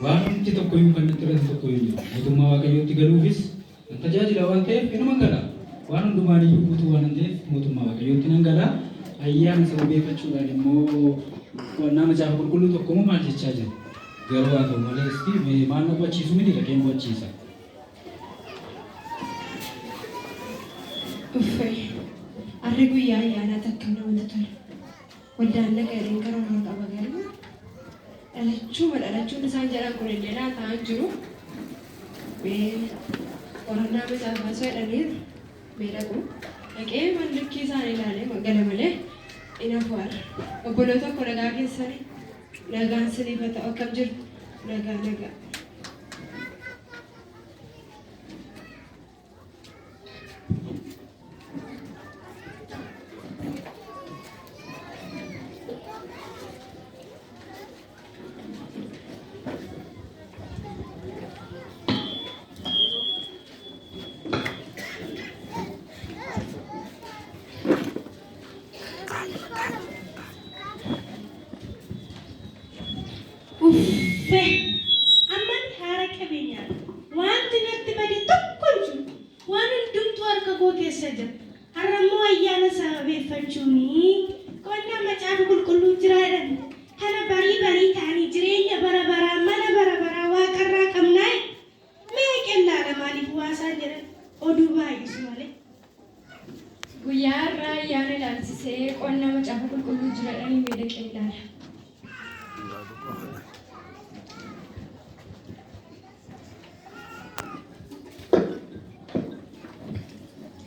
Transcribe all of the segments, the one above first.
Waanumti tokkoyyuu kan natti irratti tokkoyyuu hin jiru. Mootummaa Waaqayyootti galuufis nan tajaajila waan ta'eef inuman gala. Waan hundumaan iyyuu guutuu waanan ta'eef mootummaa Waaqayyootti nan gala. Ayyaana sababeeffachuudhaan immoo qo'annaa Macaafa Qulqulluu tokko immoo maal jechaa jira? Garuu haa ta'u malee isti mee maal na qo'achiisu miti dhaqeen qo'achiisa. Uffee! Har'i guyyaa ayyaanaati akkam namatti tola. Waldaan dhaqa jedheen karoora qaba garuu dhalachuuma dhalachuun isaan jedhan kun illee naa ta'an jiru. Mee qorannaa macaafaa osoo jedhaniiru mee dhaqu. Dhaqee mallikkii isaanii ilaalee gala malee hin hafu har'a. Obboloota koo nagaa keessanii nagaan siniif haa ta'u akkam jirtu nagaa nagaa. Uffee! Amman haara qabeenyaadha. Waanti natti bade tokko hin jiru. Waan hundumtuu harka koo keessa jira. Har'a immoo ayyaana sababeeffachuuni qo'annaa macaafa qulqulluu jira jedhan. Kana barii barii ta'anii jireenya bara baraa mana bara baraa waaqarraa qabnaa. Mee dhaqeen laala maaliif waa isaan jedhan oduu baay'isu malee. Guyyaa har'aa ayyaana ilaalchisee qo'annaa macaafa qulqulluu jira jedhanii mee dhaqeen ilaala.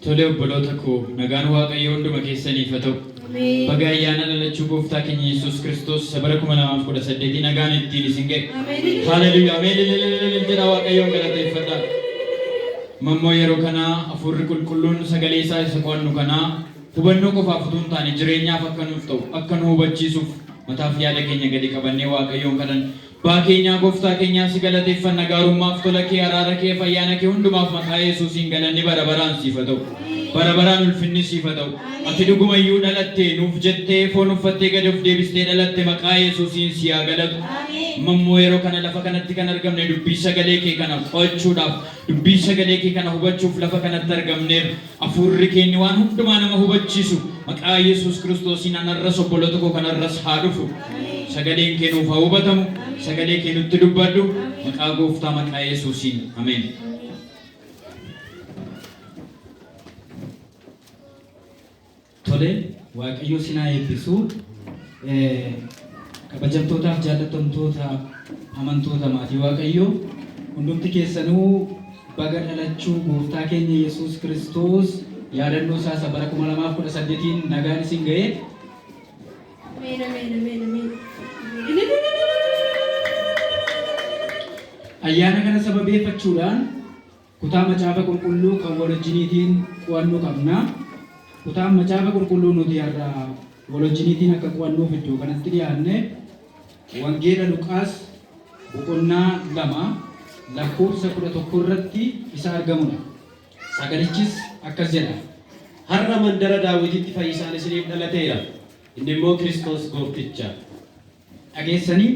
Tole obboloota koo nagaan Waaqayyoo hunduma keessaniif haa ta'u. Ameen. Baga ayyaana dhalachuu gooftaa keenya Yesuus Kiristoos isa bara 2018 nagaan ittiin isin ga'e. Ameen. Haaleluyyaa. Ameen. Ililililil jedha Waaqayyoon galateeffadhaa. Mammoo yeroo kana hafuurri qulqulluun sagalee isaa isa qo'annu kanaa hubannoo qofaaf utuu hin taane jireenyaaf akka nuuf ta'u akka nu hubachiisuuf mataaf yaada keenya gadi qabannee Waaqayyoon kadhanna. Abbaa keenyaa Gooftaa keenyaa si galateeffanna gaarummaaf tola kee araara keef ayyaana kee hundumaaf maqaa Yesuusiin galanni bara baraan siif haa ta'u. Bara baraan ulfinni siif haa ta'u. Ati dhuguma iyyuu dhalatte nuuf jettee foon uffattee gadi of deebistee dhalatte maqaa Yesuusiin si haa galatu. Amma immoo yeroo kana lafa kanatti kan argamne dubbii sagalee kee kana qo'achuudhaaf dubbii sagalee kee kana hubachuuf lafa kanatti argamneerra. Hafuurri kee inni waan hundumaa nama hubachiisu maqaa Yesuus Kiristoosiin anarras obboloota koo kanarras haa dhufu. Sagaleen kee nuuf haa hubatamu. Sagalee kee nutti dubbadhu. Maqaa Gooftaa maqaa Yesuusiin. Ameen. Tole, Waaqayyo sin haa eebbisu. Kabajamtootaaf jaallatamtoota amantoota maatii Waaqayyoo, hundumti keessanuu baga dhalachuu Gooftaa keenya Yesuus Kiristoos yaadannoo isaa isa bara 2018n nagaan isin ga'e. Ameen ameen ameen ameen. Ayyaana kana sababeeffachuudhaan Kutaa Macaafa Qulqulluu kan wal wajjiniitiin qu'annu qabna. Kutaan Macaafa Qulqulluu nuti har'a wal wajjiniitiin akka qu'annuuf iddoo kanatti dhiyaanne Wangeela Luqaas boqonnaa 2 lakkoofsa 11 irratti isa argamudha. Sagalichis akkas jedha. Har'a mandara Daawititti fayyisaan isiniif dhalateera, inni immoo Kiristoos goofticha. Dhageessanii?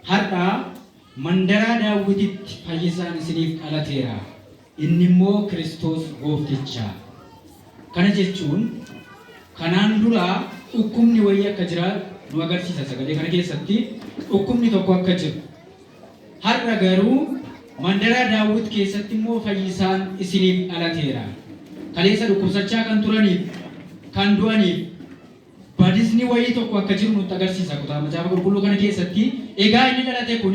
Har'a Mandaraa Daawwititti fayyisaan isiniif dhalateera, inni immoo Kiristoos goofticha. Kana jechuun kanaan dura dhukkubni wayii akka jira nu agarsiisa sagalee kana keessatti dhukkubni tokko akka jiru. Har'a garuu mandaraa Daawwit keessatti immoo fayyisaan isiniif dhalateera. Kaleessa dhukkubsachaa kan turaniif, kan du'aniif, Badisni wayii tokko akka jiru nutti agarsiisa kutaa Macaafa Qulqulluu kana keessatti. Egaa inni dhalate kun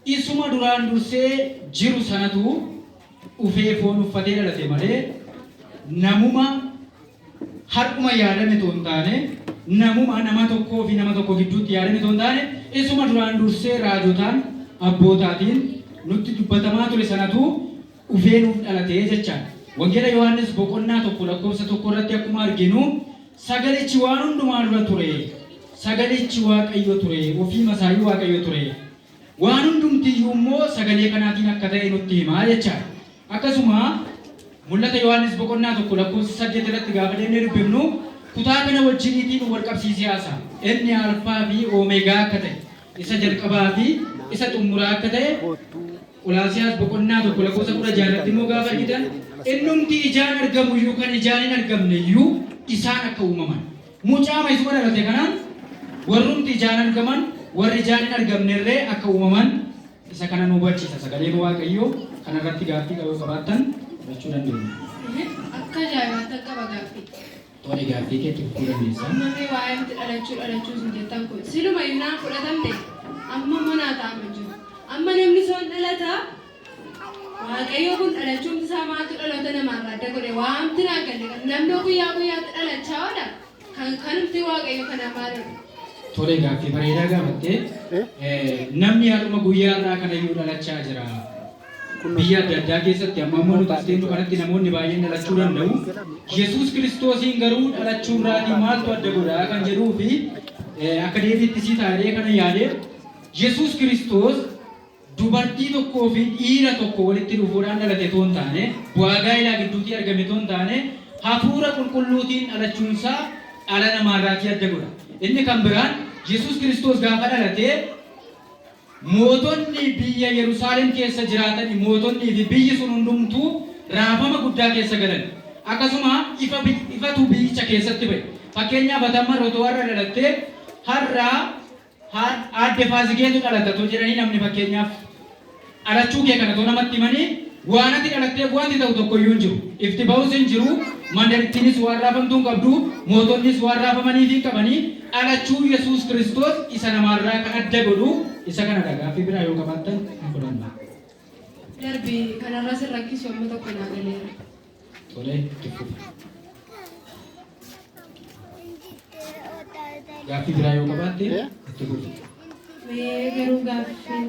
isuma duraan dursee jiru sanatu dhufee foon uffatee dhalate malee namuma har'uma yaadame otoo hin taane namuma nama tokkoo fi nama tokko gidduutti yaadame otoo hin taane isuma duraan dursee raajotaan abbootaatiin nutti dubbatamaa ture sanatu dhufee nuuf dhalate jechaadha. Wangeela Yohaannis boqonnaa 1 lakkoofsa 1 irratti akkuma arginu sagalichi waan hundumaa dura ture, sagalichi Waaqayyo ture, ofiima isaayyuu Waaqayyo ture. Waan hundumtiyyuu immoo sagalee kanaatiin akka ta'e nutti hima jechaadha. Akkasuma Mul'ata Yohaannis boqonnaa 1 lakkoofsa 8 irratti gaafa deemnee dubbifnu kutaa kana wajjiniitiin wal qabsiisee haasa'a. Inni Alfaa fi Oomeegaa akka ta'e, isa jalqabaa fi Isa xumuraa akka ta'e Qolaasiyaas boqonnaa 1 lakkoofsa 16 irratti immoo gaafa argitan innumti ijaan argamu iyyuu kan ijaan hin argamne iyyuu isaan akka uumaman. Mucaama isuma dhalate kanaan warrumti ijaan argaman warri ijaan hin argamne illee akka uumaman isa kana nu hubachiisa sagaleen Waaqayyoo. Kana irratti gaaffii yoo qabaattan fudhachuu dandeenya. Akka ajaa'ibaatti qaba gaaffii. Tole, gaaffii keetti fufuu dandeessa. Amma mee waa'ee miti dhalachuu dhalachuu isin jettan kun siluma innaan fudhatamne amma immoo naa ta'ama jiru. Amma namni soon dhalataa Waaqayyo kun dhalachuun isaa maaltu dhaloota namaarraa adda godhe? Waamti naa galle kan namni guyyaa guyyaatti dhalachaa oola kan kanumti Waaqayyo kana maal godhe? Tole, gaaffii bareedaa gaafattee. Namni har'uma guyyaa irraa kana iyyuu dhalachaa jira. Biyya adda addaa keessatti amma ammoo nuti as teenyu kanatti namoonni baay'een dhalachuu danda'u. Yesuus Kiristoosiin garuu dhalachuu irraatii maaltu adda godha kan jedhuu fi akka deebiitti sii taa'ee kana yaadee, Yesuus Kiristoos dubartii tokkoo fi dhiira tokko walitti dhufuudhaan dhalate otoo hin taane, bu'aa gaa'elaa gidduutii argame otoo hin taane, hafuura qulqulluutiin dhalachuunsaa dhala namaarraatii adda godha. Inni kan biraan Yesuus Kiristoos gaafa dhalate mootonni biyya Yerusaalem keessa jiraatan, mootonnii fi biyyi sun hundumtuu raafama guddaa keessa galan. Akkasuma ifa ifatu biyyicha keessatti ba'e. Fakkeenyaaf ati amma otoo har'a dhalattee, har'a aadde Faasigeetu dhalata otoo jedhanii, namni fakkeenyaaf dhalachuu kee kana otoo namatti himanii, waan ati dhalatteef wanti ta'u tokko iyyuu hin jiru. Ifti ba'us hin jiru, mandarittiinis waan raafamtuu hin qabdu, mootonnis waan raafamaniif hin qabanii. Dhalachuu Yesuus Kiristoos isa namaarraa kan adda godhu isa kanadha. Gaaffii biraa yoo qabaattan hin fudhanna. Darbi kanarra sin rakkisu, amma tokko naa galeera. Tole, itti fufa. Gaaffii biraa yoo qabaatte itti fufi. Mee garuu gaaffiin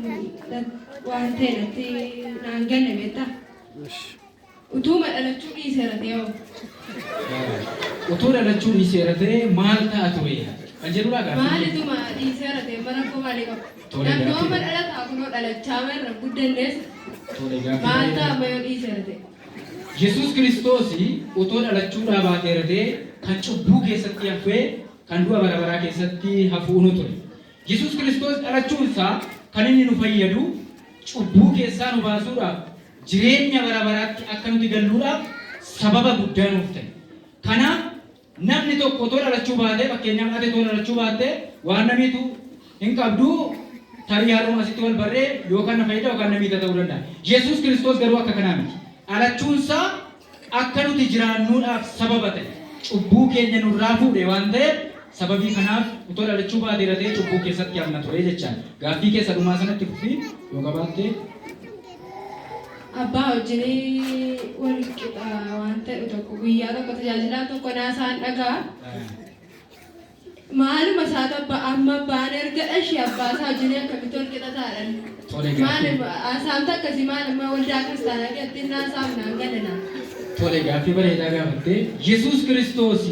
waan ta'e natti naan galle, beektaa? Utuuma dhalachuu dhiiseera ta'e hoo? Utuu dhalachuu dhiiseera ta'e maal ta'a ture kan jedhudha gaaffiin. Maalituma dhiiseera ta'e mana rakkoo maalii qaba? Tole, Namni gaaffii. amma dhalataa kunoo dhalachaa irra guddannees Tole, gaaffii maal bareedaa. ta'a amma yoo dhiiseera ta'e? Yesuus Kiristoos utuu dhalachuudhaa baateera ta'e kan cubbuu keessatti hafee kan du'a bara baraa keessatti hafuunu ture. Yesuus Kiristoos dhalachuunsaa kan inni nu fayyadu cubbuu keessaa nu baasuudhaaf, jireenya bara baraatti akka nuti galluudhaaf sababa guddaa nuuf ta'e. Kanaaf namni tokko otoo dhalachuu baatee, fakkeenyaaf ati otoo dhalachuu baattee, waan namiitu hin qabdu, tarii har'uma asitti wal barree yookaan na fayyada yookaan na miita ta'uu danda'a. Yesuus Kiristoos garuu akka kanaa miti. Dhalachuunsaa akka nuti jiraannuudhaaf sababa ta'e. Cubbuu keenya nurraa fuudhe waan ta'eef, sababii kanaaf utoo dhalachuu baateera ta'e cubbuu keessatti hafna ture jechaadha. Gaaffii keessa dhumaa sanatti fufii yoo qabaatte. Abbaa wajjin wal qixa waan ta'e tokko guyyaa tokko tajaajilaan tokko naasaan dhagaa. Maaluma isaatu abbaa amma abbaan erga dhashee abbaa isaa wajjin akkamitti wal qixa taadhan? Tole, gaaffii. Maal haasaamta akkasii maal amma waldaa kiristaanaa keessatti naasaam naan galana? Tole, gaaffii bareedaa gaafatte. Yesuus Kiristoos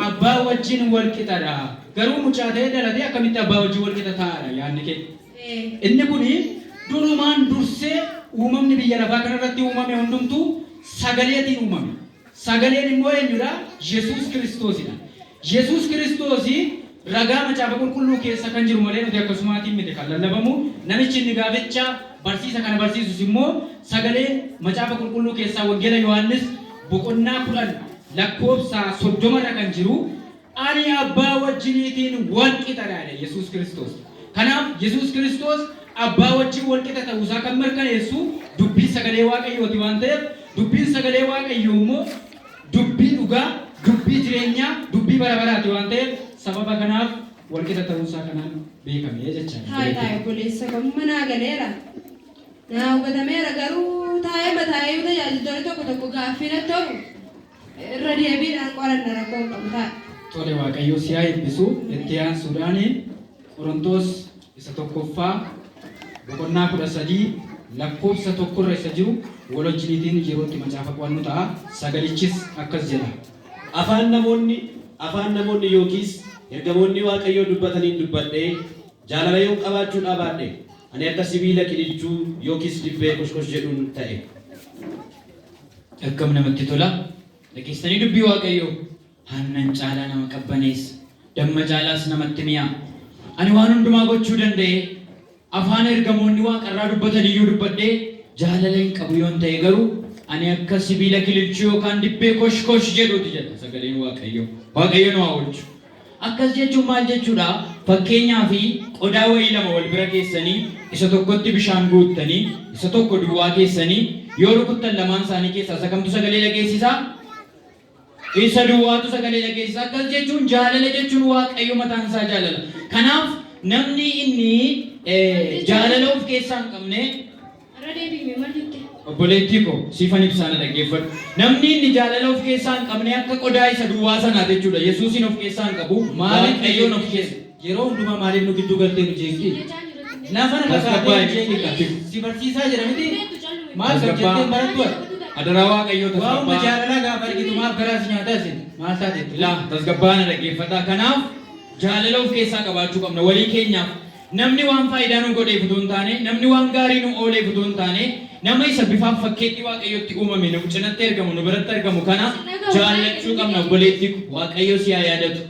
abbaa wajjin wal qixadha. Garuu mucaa ta'ee dhalatee akkamitti abbaa wajjin wal qixa ta'aadha yaadni kee? Inni kuni durumaan dursee uumamni biyya lafaa kanarratti uumame hundumtuu sagaleetiin uumame. Sagaleen immoo eenyudha? Yesuus Kiristoosidha. Yesuus Kiristoos ragaa macaafa qulqulluu keessa kan jiru malee nuti akkasumaatiin miti kan lallabamu. Namichi inni gaaficha barsiisa kana barsiisus immoo sagaleen macaafa qulqulluu keessaa Wangeela Yohaannis boqonnaa 10 lakkoofsa 30 irra kan jiru, "Ani abbaa wajjiniitiin wal qixadha" jedhe Yesuus Kiristoos. Kanaaf Yesuus Kiristoos abbaa wajjin wal qixa ta'uusaa kan mirkaneessu dubbii sagalee Waaqayyooti waan ta'eef, dubbiin sagalee Waaqayyoo immoo dubbii dhugaa, dubbii jireenyaa, dubbii bara baraati waan ta'eef, sababa kanaaf wal qixa ta'uusaa kanaan beekame jechaadha. Taa'e taa'e, obboleessa koo, amma naa galeera. Naa hubatameera, garuu taa'ee mataa'ee tajaajiltoonni tokko tokko gaaffii natti tolu irra deebiidhaan qoranna, rakkoo hin qabu, taa'e. Tole, Waaqayyo si haa eebbisu. Itti aansuudhaan Qorontoos isa tokkoffaa boqonnaa 13 lakkoofsa tokkorra isa jiru wal wajjiniitiin yerootti macaafa qo'annu ta'a. Sagalichis akkas jedha. Afaan namoonni yookiis ergamoonni Waaqayyoo dubbataniin dubbadhee jaalala yoon qabaachuu dhaabaadhe, ani akka sibiila qililchuu yookiis dibbee koshkosh jedhuun ta'e. Akkam namatti tola! Dhageessanii dubbii Waaqayyoo, aannan caalaa nama qabbaneessa, damma caalaas namatti mi'aa. Ani waan hundumaa gochuu danda'ee Afaan ergamoonni waaqarraa dubbatan iyyuu dubbadhee jaalala hin qabu yoon ta'e garuu ani akka sibiila kililchuu yookaan dibbee kosh kosh jedhuuti jedha sagaleen Waaqayyoo. Waaqayyo nu haa oolchu. Akkas jechuun maal jechuudha? Fakkeenyaaf qodaa wayii lama wal bira keessanii isa tokkotti bishaan guuttanii isa tokko duwwaa keessanii yoo rukuttan lamaan isaanii keessaa isa kamtu sagalee dhageessisaa? Isa duwwaatu sagalee dhageessisa. Akkas jechuun jaalala jechuun Waaqayyo mataan isaa jaalala. Kanaaf namni inni jaalala of keessaa hin qabne Irra deebi'ime maal jette? Obboleettii koo siifan ibsaa na dhaggeeffadhu. Namni inni jaalala of keessaa hin qabne akka qodaa isa duwwaa sanaati jechuudha. Yesuusin of keessaa hin qabu. Maaliif Waaqayyoon of keessa. Yeroo hundumaa maaliif nu gidduu galtee nu jeeqxi? Lafa na Tasgabbaa'e. kaatee nu jeeqxa. Si barsiisaa jira miti? Beektu calluma. Maal kan Tasgabbaa. jetteen barattu ati? Adaraa Waaqayyoo Waa'uma tasgabbaa. jaalalaa gaafa argitu maaf garaa si nyaataa isin? Maal taateetti? Ilaa tasgabbaa na dhaggeeffadhaa. Kanaaf jaalala of keessaa qabaachuu qabna walii keenyaaf. Namni waan faayidaa nu godheef utuu hin taane, namni waan gaarii nu ooleef utuu hin taane, nama isa bifaaf fakkeetti Waaqayyotti uumame nu cinatti argamu, nu biratti argamu kana jaallachuu qabna obboleetti ko. Waaqayyo si haa yaadatu.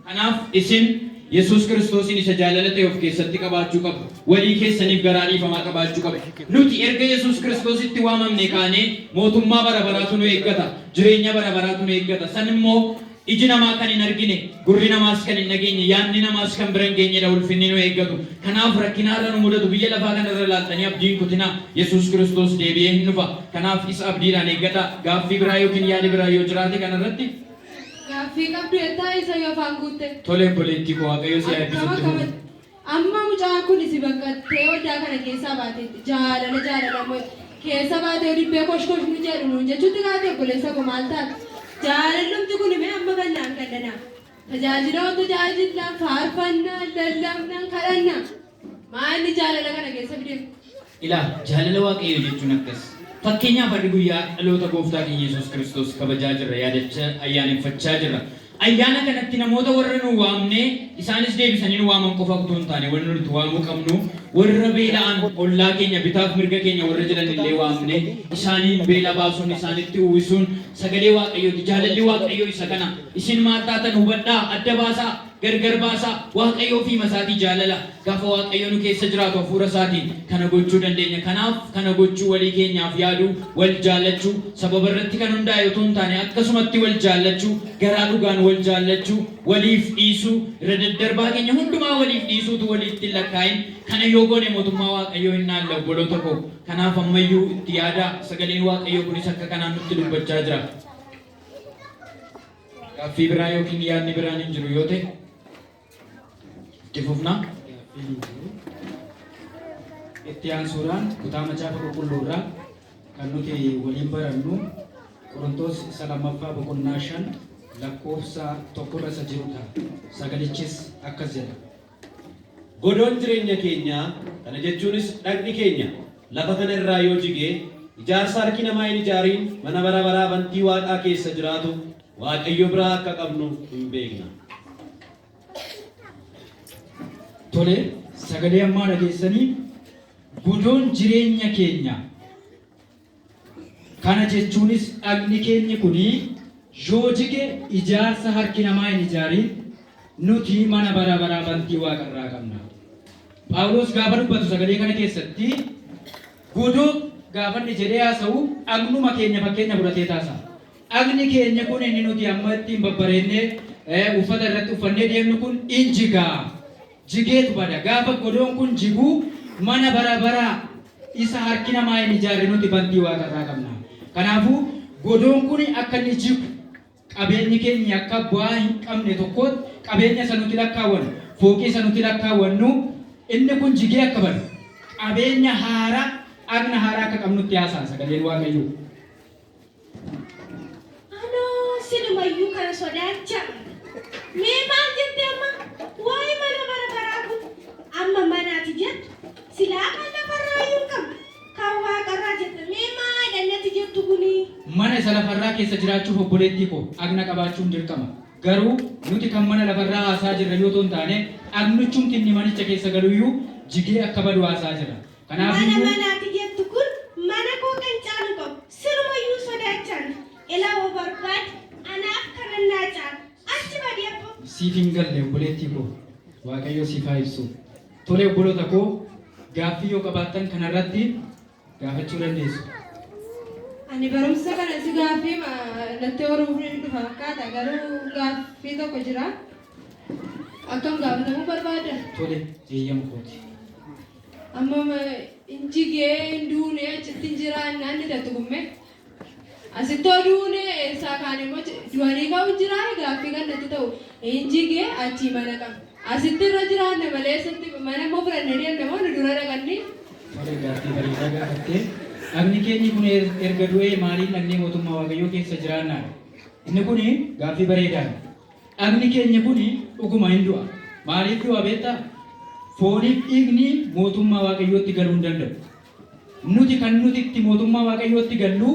Kanaaf isin Yesuus Kiristoosiin isa jaalala ta'e of keessatti qabaachuu qabdu. Walii keessaniif garaa dhiifamaa qabaachuu qabdu. Nuti erga Yesuus Kiristoositti waamamne kaanee mootummaa bara baraatu nu eeggata. Jireenya bara baraatu nu eeggata. San immoo iji namaa kan hin argine, gurri namaas kan hin dhageenye, yaadni namaas kan bira hin geenyedha ulfinni nu eeggatu. Kanaaf rakkinaarra nu mudatu biyya lafaa kanarra ilaaltanii abdii hin kutinaa. Yesuus Kiristoos deebi'ee hin dhufa. Kanaaf isa abdiidhaan eeggadhaa. Gaaffii biraa yookiin yaadi biraa yoo jiraate kanarratti Gaaffii qabdu jettaa isa yoo afaan guutte. Tole obboleettii koo Waaqayyo si haa Akkam eebbisutti akkam fufu. Amma mucaan kun si baqattee waldaa kana keessaa baateetti jaalala jaalala immoo keessa baatee dibbee kosh kosh nu jedhu nuun jechuutti kaate obboleessa koo maal taate? Jaalallumti kun mee amma bal'aan kallanaa. Tajaajila wanta tajaajillaan faarfannaa lallabnaan kadhannaa. Maalli jaalala kana keessa fideef? Ilaa jaalala Waaqayyoo jechuun akkas. Fakkeenyaaf har'i guyyaa dhaloota gooftaa keenya Yesuus Kiristoos kabajaa jirra, yaadachaa ayyaaneffachaa jirra. Ayyaana kanatti namoota warra nu waamnee isaanis deebisanii nu waaman qofa utuu hin taane wanni nuti waamuu qabnu warra beela'an ollaa keenya bitaaf mirga keenya warra jiran illee waamne isaaniin beela baasuun isaanitti uwwisuun sagalee Waaqayyooti. Jaalalli Waaqayyoo isa kana. Isin maal taatan hubadhaa, adda baasaa, gargar baasaa. Waaqayyo ofiima isaatii jaalala. Gaafa Waaqayyo nu keessa jiraatu hafuura isaatiin kana gochuu dandeenya. Kanaaf kana gochuu walii keenyaaf yaaduu, wal jaallachuu, sababa irratti kan hundaa'e utuu hin taane akkasumatti wal jaallachuu, garaa dhugaan wal jaallachuu, waliif dhiisuu, irra daddarbaa keenya hundumaa waliif dhiisuutu waliitti hin lakkaa'in. Kana yoo goone mootummaa Waaqayyoo hin dhaalla obboloota koo. Kanaaf ammayyuu itti yaadaa sagaleen Waaqayyoo kunis akka kanaan nutti dubbachaa jira. Gaaffii biraa yookiin yaadni biraan hin jiru yoo ta'e itti fufnaa. Gaaffiin hin jiru. Itti aansuudhaan kutaa macaafa qulqulluu irraa kan nuti waliin barannu Qorontoos isa lammaffaa boqonnaa 5 lakkoofsa 1 irra isa jirudha. Sagalichis akkas jedha. Godoon jireenya keenyaa, kana jechuunis dhagni keenya lafa kana irraa yoo jige, ijaarsa harki namaa hin ijaariin mana bara baraa bantii waaqaa keessa jiraatu Waaqayyo biraa akka qabnu hin beekna. Tole sagalee ammaa dhageessanii godoon jireenya keenya kana jechuunis dhagni keenyi kuni yoo jige ijaarsa harki namaa hin ijaariin nuti mana bara baraa bantii waaqarraa qabna. Phaawulos gaafa dubbatu sagalee kana keessatti godoo gaafa inni jedhee haasa'u dhagnuma keenya fakkeenya fudhatee taasa. Dhagni keenya kun inni nuti amma ittiin babbareennee uffata irratti uffannee deemnu kun in jigaa. Jigeetu bada. Gaafa godoon kun jiguu mana bara baraa isa harki namaa hin ijaarre nuti bantii waaqarraa qabna. Kanaafuu godoon kun akka inni jigu qabeenyi keenya akka bu'aa hin qabne tokkootti qabeenya isa nuti lakkaawwannu fooqii isa nuti lakkaawwannu inni kun jigee akka badu qabeenya haaraa dhagna haaraa akka qabnutti haasa'a sagaleen Waaqayyoo. Anoo silumayyuu kana sodaachaa. Mee maal jette amma? Waa'ee mana bara baraa kun amma manaati jettu silaa kan lafarraa iyyuu hin qabdu. Kan waaqarraa jette mee maal dhannati jettu kuni? Mana isa lafarraa keessa jiraachuuf obboleettii koo dhagna qabaachuun dirqama. Garuu nuti kan mana lafarraa haasaa jirra yoo hin taane dhagnichumti inni manicha keessa galuyyuu jigee akka badu haasaa jirra. Mana Kanaafiyyuu manaati jettu kun mana koo kan caalu qabu. Silumayyuu sodaachaan. Ilaa hoo barbaade anaaf kanan naa caala. Achi badi abbo. Siif hin galle obboleettii koo. Waaqayyo siif haa ibsu. Tole obboloota koo Gaaffii yoo qabaattan kanarratti gaafachuu dandeessu. Ani barumsa kana si gaaffii natti horuuf ni dhufa fakkaata, garuu gaaffii tokko jira. Akkam gaafatamuu barbaada? Tole, eeyyama kooti. Amma hin jigee hin duune achitti hin jiraannaan ni tattu gumme. Asittoo duune eessaa kaan immoo du'anii ka'u jiraa? Gaaffii kan natti ta'u, hin jigee achii mana qaba. Asitti irra jiraanna malee asitti mana immoo fudhannee deemna moo nu dura dhaqanni? Tole, gaaffii bareedaa gaafattee. Dhagni keenyi kun erga du'ee maaliin dhaqnee mootummaa Waaqayyoo keessa jiraannaadha. Inni kun gaaffii bareedaadha. Dhagni keenya kun dhuguma hin du'a. Maaliif du'a beektaa? Fooniif dhiigni mootummaa Waaqayyootti galuu hin danda'u. Nuti kan nuti itti mootummaa Waaqayyootti gallu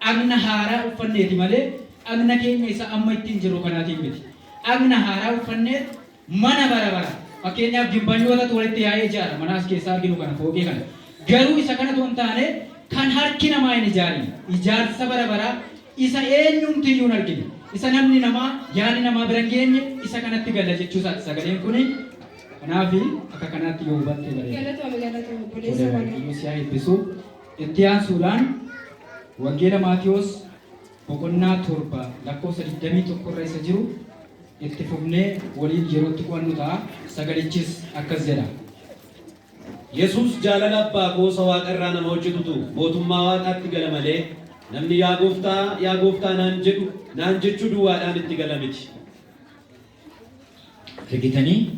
dhagna haaraa uffanneeti malee dhagna keenya isa amma ittiin jirru kanaatiin miti. Dhagna haaraa uffanneet mana bara bara. Fakkeenyaaf, gimbanyootatu walitti yaa'ee ijaara mana as keessaa arginu kana, fooqee kana. Garuu isa kanatu hin taane, kan harki namaa hin ijaarin, ijaarsa bara baraa isa eenyumtiyyuu hin argine, isa namni namaa yaadni namaa bira hin geenye, isa kanatti galla jechuu isaati sagaleen kuni. Kanaaf akka kanaatti yoo hubatte bareeda. Galatoomi, galatoomi Tole, obboleessa koo. Waaqayyo si haa eebbisu. Itti aansuudhaan Wangeela Maatiyos boqonnaa 7 lakkoofsa 21 irra isa jiru itti fufnee waliin yerootti qo'annu ta'a. Sagalichis akkas jedha. Yesuus, "Jaalala abbaa koo isa waaqa irraa nama hojjetutu mootummaa waaqaatti gala malee namni 'Yaa gooftaa, yaa gooftaa' naan jedhu naan jechuu duwwaadhaan itti gala miti." Argitanii,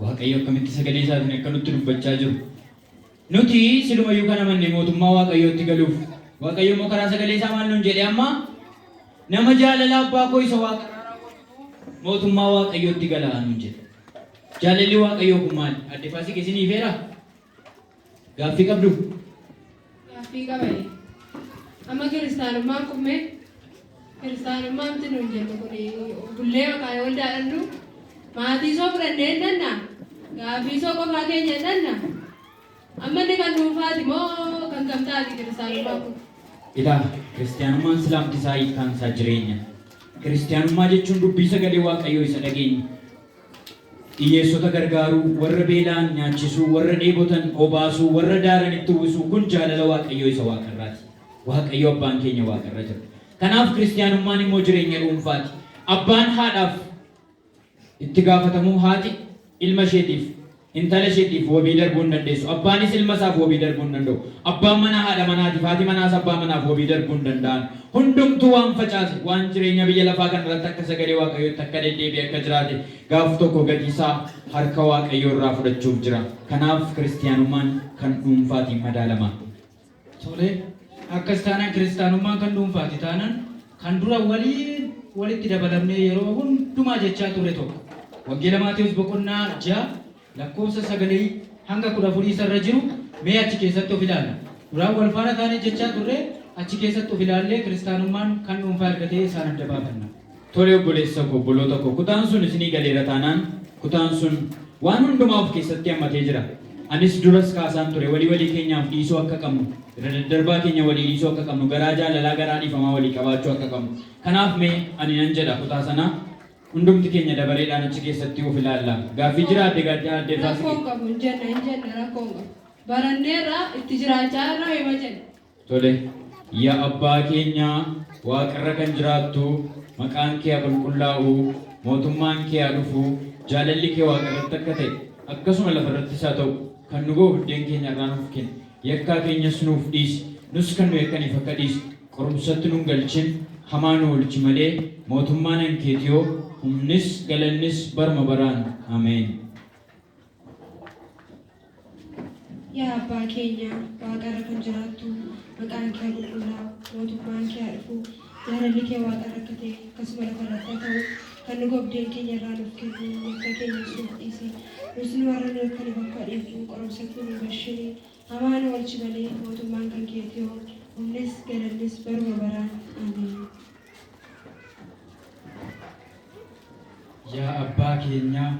Waaqayyo akkamitti sagalee isaatiin akka nutti dubbachaa jiru. Nuti silumayyuu kan amanne mootummaa Waaqayyootti galuuf. Waaqayyo immoo karaa sagalee isaa maal nuun jedhe amma? Nama jaalala abbaa koo isa waaqa irraa raawwatutu mootummaa Waaqayyootti gala nuun jedhe. Jaalalli Waaqayyoo kun maali? Adde Faasik, isinii feera? Gaaffii qabdu? Gaaffii qabani. Amma kiristaanummaan kummee kiristaanummaan nuun jennu kun bullee yookaan waldaadhannu maatii soo fudhannee hin dhanna, gaaffii soo qofaa keenya hin dhanna. Amma inni kan dhuunfaati moo kan gamtaati kiristaanummaan kun? Ilaa, kiristaanummaan silaamti isaa hiikkaan isaa jireenya. Kiristaanummaa jechuun dubbii sagalee Waaqayyoo isa dhageenya. Hiyyeessota gargaaruu, warra beela'an nyaachisuu, warra dheebotan obaasuu, warra daaranitti uwwisuu, kun jaalala Waaqayyoo isa waaqarraati. Waaqayyo abbaan keenya waaqarra jira. Kanaaf kiristaanummaan immoo jireenya dhuunfaati. Abbaan haadhaaf itti gaafatamuu, haati ilma isheetiif, intala isheetiif wabii darbuu hin dandeessu. Abbaanis ilma isaaf wabii darbuu hin danda'u. Abbaan manaa haadha manaatiif, haati manaas abbaa manaaf wabii darbuu hin danda'an. Hundumtuu waan facaase, waan jireenya biyya lafaa kanarratti akka sagalee Waaqayyootti akka deddeebi'e akka jiraate, gaaf tokko gatiisaa harka Waaqayyoo irraa fudhachuuf jira. Kanaaf kiristiyaanummaan kan dhuunfaatiin madaalama. Tole, akkas taanaan kiristaanummaan kan dhuunfaati taanaan, kan dura waliin walitti dabalamnee yeroo hundumaa jechaa turre tokko, Wangeela Maatewos boqonnaa 6 lakkoofsa 9 hanga 14 isarra jiru, mee achi keessatti of ilaalla. Duraan wal faana taanee jechaa turre, achi keessatti of ilaallee kiristaanummaan kan dhuunfaa erga ta'e isaan adda baafanna. Tole, obboleessa koo, obboloota koo, kutaan sun isinii galeera taanaan, kutaan sun waan hundumaa of keessatti hammatee jira. Anis duras kaasaan ture, walii walii keenyaaf dhiisuu akka qabnu, irra daddarbaa keenya walii dhiisuu akka qabnu, garaa jaalalaa, garaa dhiifamaa walii qabaachuu akka qabnu. Kanaaf mee ani nan jedha kutaa sana, hundumti keenya dabareedhaan achi keessatti of ilaalla. Gaaffii jira, adde Gaaddaa, adde Rakkoo Faasiki? hin qabu, hin jenna, hin jenna, rakkoo hin qabu. Baranneerra, itti jiraachaa irra hima jenna. Tole. Yaa abbaa keenya waaqarra kan jiraattu, maqaan kee haa qulqullaa'u, mootummaan kee haa dhufu, jaalalli kee waaqarratti akka ta'e akkasuma lafarrattis haa ta'u. Kan nu ga'u buddeen keenya irraa nuuf kenni. Yakkaa keenyas nuuf dhiisi, nus kan nu yakkaniif akka dhiisnu. Qorumsatti nun galchin, hamaa nu oolchi malee, mootummaan kan keetiyoo, humnis galannis baruma baraan. Ameen. Yaa abbaa keenya waaqarra kan jiraattu, maqaan kee haa qulqullaa'u, mootummaan kee haa dhufu, jaalalli kee waaqarra akka ta'e akkasuma lafarratti haa ta'u. Kan nu ga'u buddeen keenya irraa nuuf kenni, yakka keenyas nuuf dhiisi, nus nu warra nu yakkaniif akka dhiifnu. Qorumsatti nu hin galchini, hamaa nu oolchi malee, mootummaan kan keetiyoo, humnis galannis baruma baraan. Ameen. Yaa abbaa keenyaa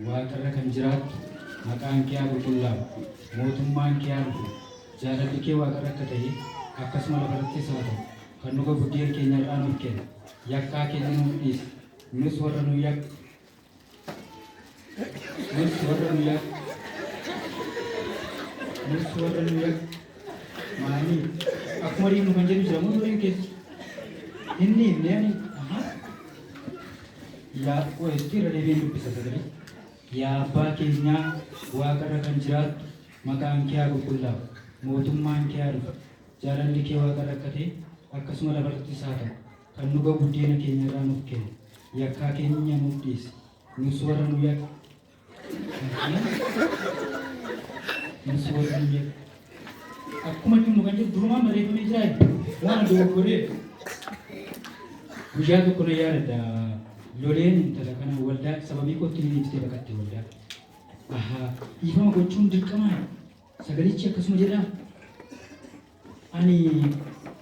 waaqarra kan jiraattu, maqaan kee haa qulqullaa'u, mootummaan kee haa dhufu, jaalalli kee waaqarra akka ta'e akkasuma lafarrattis haa ta'u. Kan nu ga'u buddeen keenya irraa nuuf kenni. Yakkaa keenya nuuf dhiisi, nus warra nu yakka Nus warra nu yakka maanii akkuma dhiifnu kan jedhu jira moo dureen keessa? Inni himne ani ahaa. Yaa qo'eetti irra deebiin dubbisa sagalee. Yaa abbaa keenyaa waaqarra kan jiraattu maqaan kee haa qulqullaa'u. Mootummaan kee haa dhufu. Jaalalli kee waaqarra akka ta'e akkasuma lafarrattis haa ta'u. Kan nu ga'u buddeena keenya irraa nuuf kenni. Yakkaa keenya nuuf dhiisi. Nus warra nu yakka. Nus warra nu yakka. Akkuma dhimmu kan jedhu durumaan barreeffamee jira. Waan dogoggoree guyyaa tokko na yaadadha. Loleen intala kana waldaa sababii kootti ni ibsitee baqatte waldaa. Ahaa, dhiifama gochuun dirqamaa. Sagalichi akkasuma jedhaa. Ani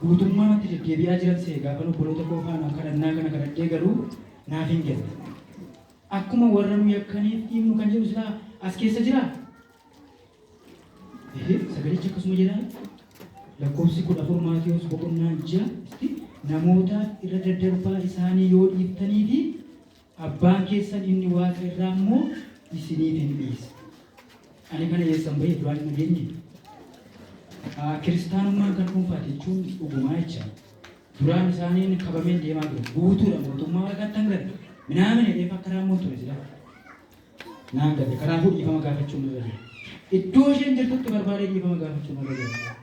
guutummaatti deddeebi'aa jiran see gaafa obboloota koo faana kadhannaa kana kadhadhee garuu naaf hin galle. Akkuma warra nu yakkaniif dhiifnu kan jedhu silaa as keessa jiraa? Ehe, sagalichi akkasuma jedhaa. Lakkoofsi 14 Maatiyos boqonnaa 6 isti namootaaf irra daddarbaa isaanii yoo dhiiftanii fi abbaan keessan inni waaqa irraa immoo isiniif hin dhiisa. Ani kana eessan bahee duraan hin dhageenye? Kiristaanummaan kan dhuunfaati jechuun dhugumaa jecha. Duraan isaaniin qabameen deemaa ture. Guutuudha mootummaa waaqaatti hangara. Minaamin jedhee akka raammoon ture sila. Naan galle. Kanaafuu dhiifama gaafachuun irra jira. Iddoo isheen jirtutti barbaadee dhiifama gaafachuun irra jira.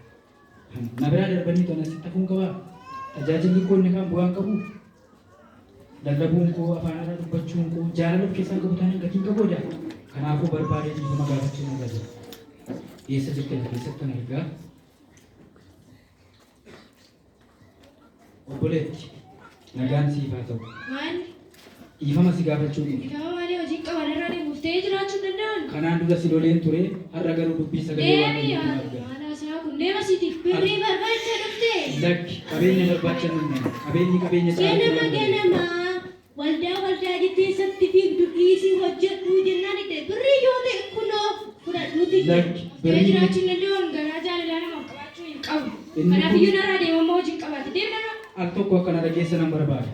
Na biraa darbanii tola sitti hafuun qabaa? Tajaajilli koo inni kaan bu'aan qabu? Lallabuun koo, afaan irraa dubbachuun koo, jaalala of keessaa qabu taanaan gatiin qabu odaa. Kanaafuu barbaadee dhiifama gaafachuun irra jira. Eessa jirtan keessattan argaa? Obboleetti, nagaan siif haa ta'u. Maal? Dhiifama si gaafachuu dhufe. Dhiifama malee hojiin qaban irraa deemuuf ta'ee jiraachuu hin danda'an. Kanaan dura si loleen ture, har'a garuu dubbii sagalee Deemi Waaqayyootiin haa naaf gale. maal haasaa kun deema siitiif. Birrii barbaacha dhufte. Lakki, qabeenya barbaacha hin dhufne. Qabeenyi qabeenya caalatti Ganama naaf gale. ganama waldaa waldaa jettee isatti fiigdu dhiisii hojjedhuu jennaan didde. Birrii yoo ta'e kunoo fudhadhuuti. Lakki, Ta'ee birrii jiraachuu hin danda'an garaa jaalalaa namaaf qabaachuu hin qabu. Inni Kanaaf kun iyyuu narraa deemammoo hojiin qabaate. Deemi narraa. Al tokko akka na dhageessa nan barbaada.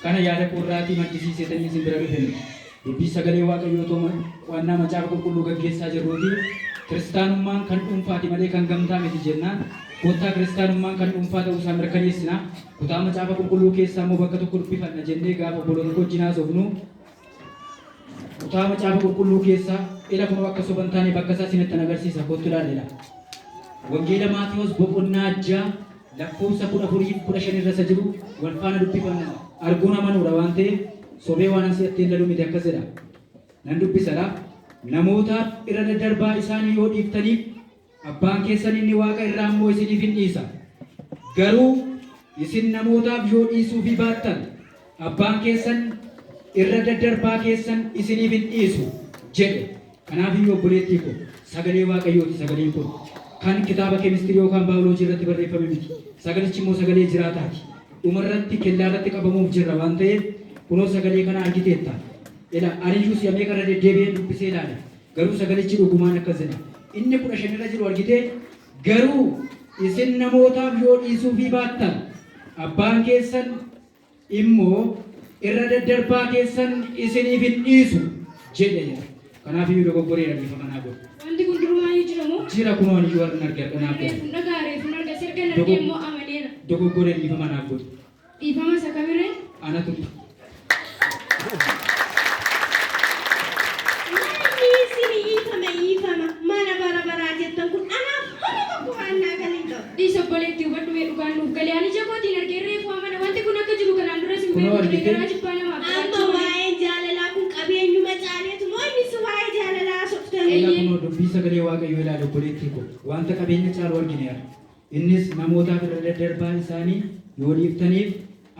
Kana yaada koorraatii maddisiiseetanii isin bira dhufe miti. Dubbii sagalee Waaqayyoo otoo qo'annaa macaafa qulqulluu gaggeessaa jirruuti kiristaanummaan kan dhuunfaati malee kan gamtaa miti jennaan kottaa kiristaanummaan kan dhuunfaa ta'uu isaa mirkaneessina. Kutaa macaafa qulqulluu keessaa immoo bakka tokko dubbifanna jennee gaafa obboloota koo wajjin haasofnu kutaa macaafa qulqulluu keessaa ila kunoo akka soba hin taane bakka isaa isinittan agarsiisa kottu ilaallela. Wangeela Maatewos boqonnaa 6 lakkoofsa 14 fi 15 irra isa jiru wal faana dubbifanna. Arguun amanuudha waan ta'eef sobee waan asii atteen laluu miti akkas jedha. Nan dubbisadha. Namootaaf irra daddarbaa isaanii yoo dhiiftaniif abbaan keessan inni waaqa irraa immoo isiniif hin dhiisa. Garuu isin namootaaf yoo dhiisuufii baattan abbaan keessan irra daddarbaa keessan isiniif hin dhiisu jedhe. Kanaaf iyyuu obboleettii koo sagalee Waaqayyooti sagaleen kun. Kan kitaaba keemistirii yookaan baayoloojii irratti barreeffame miti. Sagalichi immoo sagalee jiraataati. Dhumarratti kellaa irratti qabamuuf jirra waan ta'eef kunoo sagalee kana argiteetta. Ila aniyyuu si'a meeqa irra deddeebi'een dubbisee ilaale. Garuu sagalichi dhugumaan akkas jedha. Inni 15 irra jiru argitee garuu isin namootaaf yoo dhiisuufii baattan abbaan keessan immoo irra daddarbaa keessan isiniif hin dhiisu jedhe jedha. Kanaaf iyyuu dogoggoreera dhiifama naa godhi. Wanti kun durumaayyuu jira moo? Jira kunoo ani iyyuu har'an arge har'a naaf gale. Reefun dhagaa reefun arga sirgan argee immoo amaneera. Dogoggoree dhiifama naaf godhi. Dhiifama isa kamiree? Anatu Namni isin dhiifama dhiifama mana bara baraa jettan kun anaaf homa tokko waan naa galee hin qabu. Dhiisi obboleettii hubadhu mee dhugaan nuuf galee ani ija kootiin argee reefu amana wanti kun akka jiru kanaan duras hin Kunoo beeku ture argitee? garaa jibbaa namaaf Amma qabaachuu malee. waa'een jaalalaa kun qabeenyuma caaleetu moo innis waa'ee jaalalaa haasoftan? Ila kunoo dubbii sagalee Waaqayyoo ilaali obboleettii koo. Wanta qabeenya caalu argineerra. Innis namootaaf irra daddarbaa isaanii yoo dhiiftaniif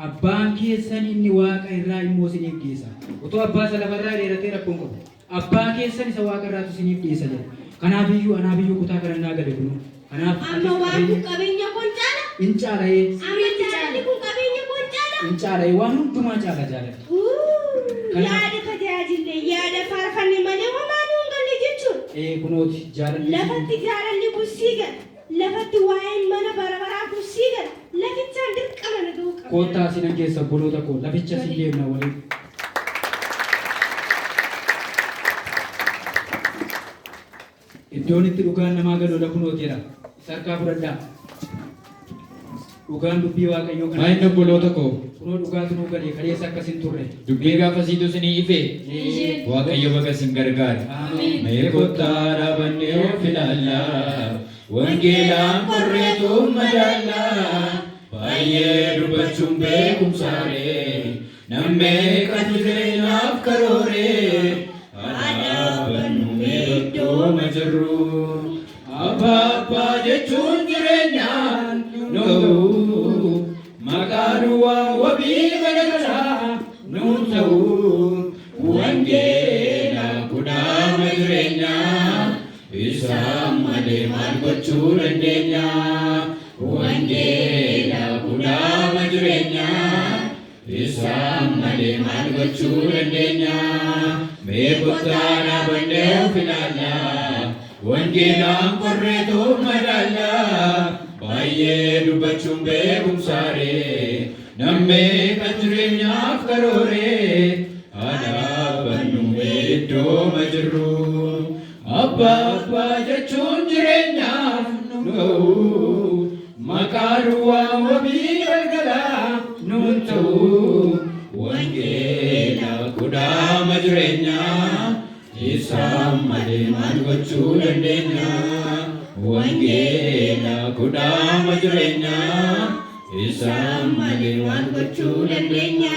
abbaan keessan inni waaqa irraa immoo isiniif dhiisa. Otoo abbaa isa lafarraa dheeratee rakkoon qabu. Abbaa keessan isa waaqa irraatu isiniif dhiisa jedha. Kanaaf iyyuu anaaf iyyuu kutaa kana naa gale kunoo. Kanaaf Amma atis waan kun qabeenya qabeenya koon caala? in caala'ee Amma jaalalli kun qabeenya koon caala? in caala'ee waan hundumaa caala jaalalli. Kanaaf Yaada tajaajille yaada faarfanne malee homaa nuun galle jechuudha. ee kunooti jaalalli Lafatti jaalalli kun sii gala. Lafatti waa'een mana bara baraa kun sii gala. Lafichaan dirqama na ga'uu qabda. Koottaa sinan geessa obboloota koo laficha sin deemna waliin. Iddoo Iddoon itti dhugaan namaa galu kunooti jedha. Isa harkaa fudhadhaa. Dhugaan dubbii Waaqayyoo kana. Maal obboloota koo? Kunoo dhugaatu nuu gale kaleessa akkas hin turre. Dubbii gaafasiitu isinii ife. Waaqayyo baga isin gargaare. Ameen. Mee kottaa dhaabannee of ilaallaa. Wangeelaan qorreetu madaallaa. Baay'ee dubbachuun beekumsaaree. Nammeeqatu jireenyaaf karooree. Dhaabbannu mee iddooma jirru. Abbaa abbaa jechuun jireenyaan nu ga'u. Maqaa duwwaa wabii galgalaa nuun ta'u. Wangeela kudhaama jireenyaa. Isaan malee maal gochuu dandeenya? Wangeela kudhaama jireenyaa. Isaan malee maal gochuu dandeenya? Mee kottaa dhaabannee of ilaallaa. Wangeelaan qorreetu madaallaa. Baay'ee dubbachuun beekumsaaree. Nammeeqa jireenyaaf karooree. Dhaabbannu mee iddooma jirru. Abbaa abbaa jechuun jireenyaaf nu ga'u. Maqaa duwwaa wabii galgalaa nuun ta'u. Wangeela kudhaama jireenyaa. Isaan malee maal gochuu dandeenya? Wangeela kudhaama jireenyaa. Isaan malee maal gochuu dandeenya?